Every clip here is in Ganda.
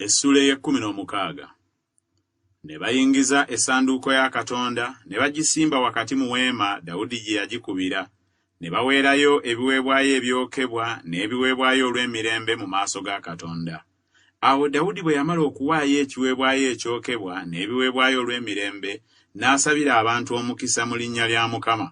Essuula ey'ekkumi n'omukaaga. Ne bayingiza essanduuko ya Katonda ne bagisimba wakati mu weema Dawudi gye yagikubira, ne baweerayo ebiweebwayo ebyokebwa n'ebiweebwayo olw'emirembe mu maaso ga Katonda. Awo Dawudi bwe yamala okuwaayo ekiweebwayo ekyokebwa n'ebiweebwayo olw'emirembe, n'asabira abantu omukisa mu linnya lya Mukama.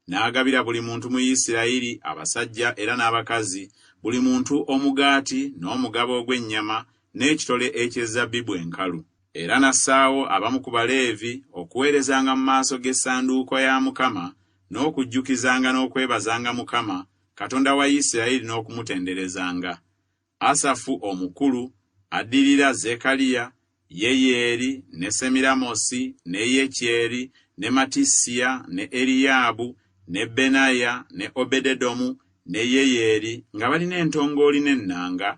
N'agabira buli muntu mu Isirayiri, abasajja era n'abakazi, buli muntu omugaati n'omugabo ogw'ennyama n'ekitole eky'ezzabbibu enkalu. Era n'assaawo abamu ku Baleevi okuweerezanga mu maaso g'essanduuko ya Mukama n'okujjukizanga n'okwebazanga Mukama, Katonda wa Isirayiri n'okumutenderezanga. Asafu omukulu, addirira Zekaliya, Yeyeri, ne Semiramosi, ne Yekyeri, ne Mattisiya, ne Eriyaabu, ne Benaya, ne Obededomu, ne Yeyeri nga balina entongooli n'ennanga,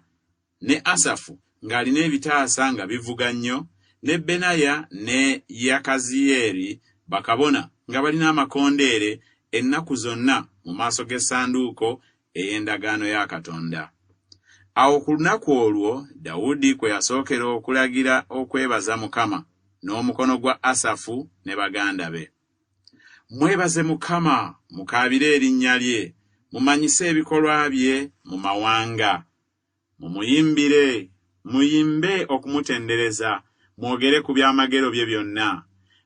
ne Asafu ng'alina ebitaasa nga bivuga nnyo, ne Benaya ne Yakaziyeeri bakabona nga balina amakondeere ennaku zonna mu maaso g'essanduuko ey'endagaano ya Katonda. Awo ku lunaku olwo Dawudi kwe yasookera okulagira okwebaza Mukama n'omukono gwa Asafu ne baganda be. Mwebaze Mukama, mukaabire erinnya lye, mumanyise ebikolwa bye mu mawanga. Mumuyimbire, muyimbe okumutendereza, mwogere ku byamagero bye byonna.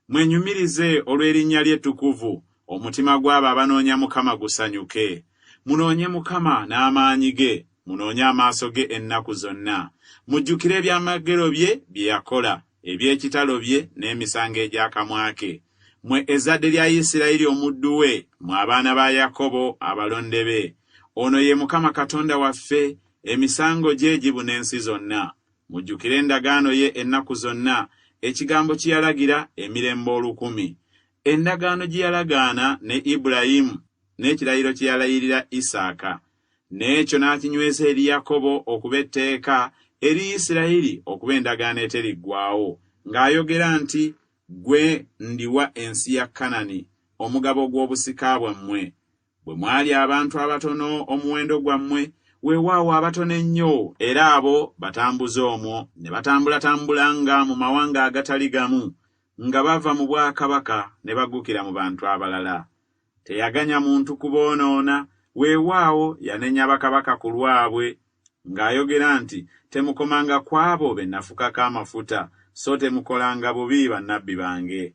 Mwenyumirize olw'erinnya lye ettukuvu, omutima gw'abo abanoonya Mukama gusanyuke. Munoonye Mukama n'amaanyi ge, munoonye amaaso ge ennaku zonna. Mujjukire ebyamagero bye bye yakola, eby'ekitalo bye n'emisango egy'akamwa ke. Mmwe ezzadde lya Isirayiri omuddu we, mmwe abaana ba Yakobo abalonde be. Ono ye Mukama Katonda waffe, emisango gye gibuna ensi zonna. Mujjukire endagaano ye ennaku zonna, ekigambo kye yalagira emirembe olukumi, endagaano gye yalagaana ne Ibulayimu n'ekirayiro kye yalayirira Isaaka. N'ekyo n'akinyweza eri Yakobo okuba etteeka, eri Isirayiri okuba endagaano eteriggwaawo, ng'ayogera nti, Ggwe ndiwa ensi ya Kanani, omugabo gw'obusika bwammwe. Bwe mwali abantu abatono omuwendo gwammwe, weewaawo abatono ennyo, era abo batambuze omwo ne batambulatambulanga mu mawanga agatali gamu, nga bava mu bwakabaka ne baggukira mu bantu abalala. Teyaganya muntu kuboonoona, weewaawo yanenya bakabaka ku lwabwe, ng'ayogera nti, Temukomanga ku abo be nafukako amafuta, so temukolanga bubi bannabbi bange.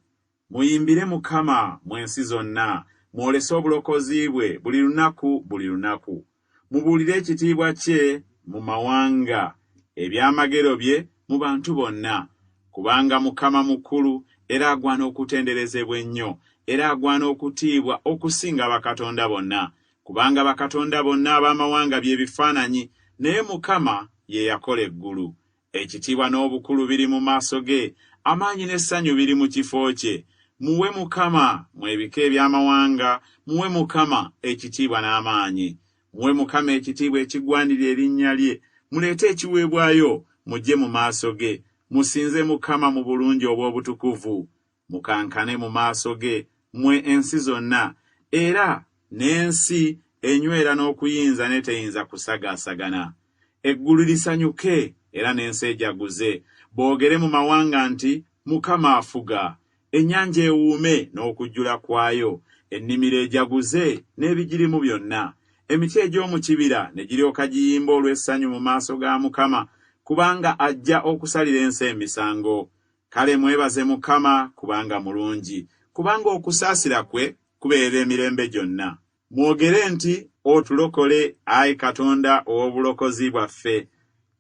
Muyimbire Mukama, mmwe ensi zonna, mwolese obulokozi bwe buli lunaku buli lunaku. Mubuulire ekitiibwa kye mu mawanga, ebyamagero bye mu bantu bonna. Kubanga Mukama mukulu era agwana okutenderezebwa ennyo, era agwana okutiibwa okusinga bakatonda bonna. Kubanga bakatonda bonna ab'amawanga bye bifaananyi, naye Mukama ye yakola eggulu. Ekitiibwa n'obukulu biri mu maaso ge, amaanyi n'essanyu biri mu kifo kye. Muwe Mukama, mmwe ebika eby'amawanga, muwe Mukama ekitiibwa n'amaanyi. Muwe Mukama ekitiibwa ekigwanira erinnya lye, muleete ekiweebwayo, mujje mu maaso ge. Musinze Mukama mu bulungi obw'obutukuvu. Mukankane mu maaso ge, mmwe ensi zonna, era n'ensi enywera n'okuyinza n'eteyinza kusagaasagana. Eggulu lisanyuke era n'ensi ejaguze, boogere mu mawanga nti, Mukama afuga! Ennyanja ewuume n'okujjula kwayo, ennimiro ejaguze n'ebigirimu byonna. Emiti egy'omu kibira ne giryoka giyimba olw'essanyu mu maaso ga Mukama, kubanga ajja okusalira ensi emisango. Kale mwebaze Mukama kubanga mulungi, kubanga okusaasira kwe kubeerera emirembe gyonna. Mwogere nti, Otulokole, ayi Katonda ow'obulokozi bwaffe,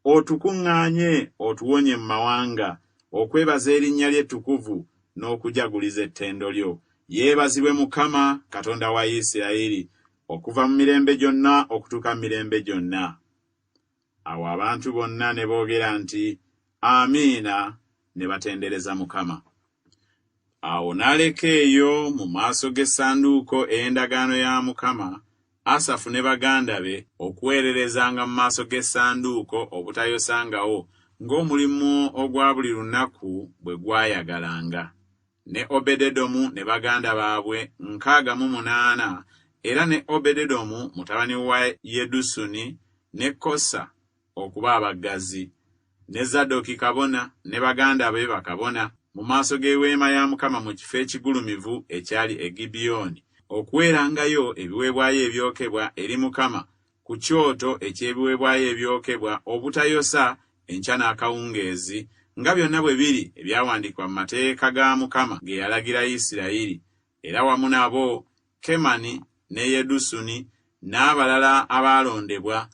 otukuŋŋaanye otuwonye mu mawanga, okwebaza erinnya lyo ettukuvu n'okujaguliza ettendo lyo. Yeebazibwe Mukama, Katonda wa Isirayiri, okuva mu mirembe gyonna okutuuka mu mirembe gyonna. Awo abantu bonna ne boogera nti, Amiina, ne batendereza Mukama. Awo n'aleka eyo mu maaso g'essanduuko ey'endagaano ya Mukama, Asafu ne baganda be okuweererezanga mu maaso g'essanduuko obutayosangawo ng'omulimu ogwa buli lunaku bwe gwayagalanga. Ne Obededomu ne baganda baabwe 68, era ne Obededomu mutabani wa Yedusuni ne Kosa okuba abaggazi. Ne Zadoki kabona ne baganda be bakabona mu maaso g'eweema ya Mukama mu kifo ekigulumivu ekyali e Gibyoni, okuweerangayo ebiweebwayo ebyokebwa eri Mukama ku kyoto eky'ebiweebwayo ebyokebwa obutayosa enkya n'akawungeezi, nga byonna bwe biri ebyawandiikibwa mu mateeka ga Mukama ge yalagira Isirayiri, era wamu nabo Kemani ne Yedusuni n'abalala abaalondebwa,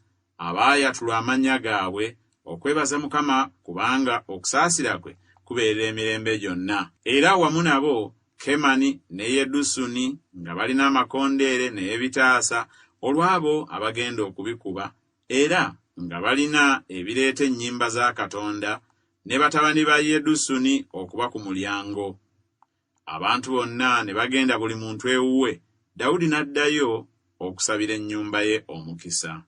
abaayatulwa amannya gaabwe, okwebaza Mukama kubanga okusaasira kwe kubeerera emirembe gyonna. Era wamu nabo Kemani ne Yedusuni nga balina amakondeere n'ebitaasa olw'abo abagenda okubikuba, era nga balina ebireeta ennyimba za Katonda, ne batabani ba Yedusuni okuba ku mulyango. Abantu bonna ne bagenda buli muntu ewuwe, Dawudi n'addayo okusabira ennyumba ye omukisa.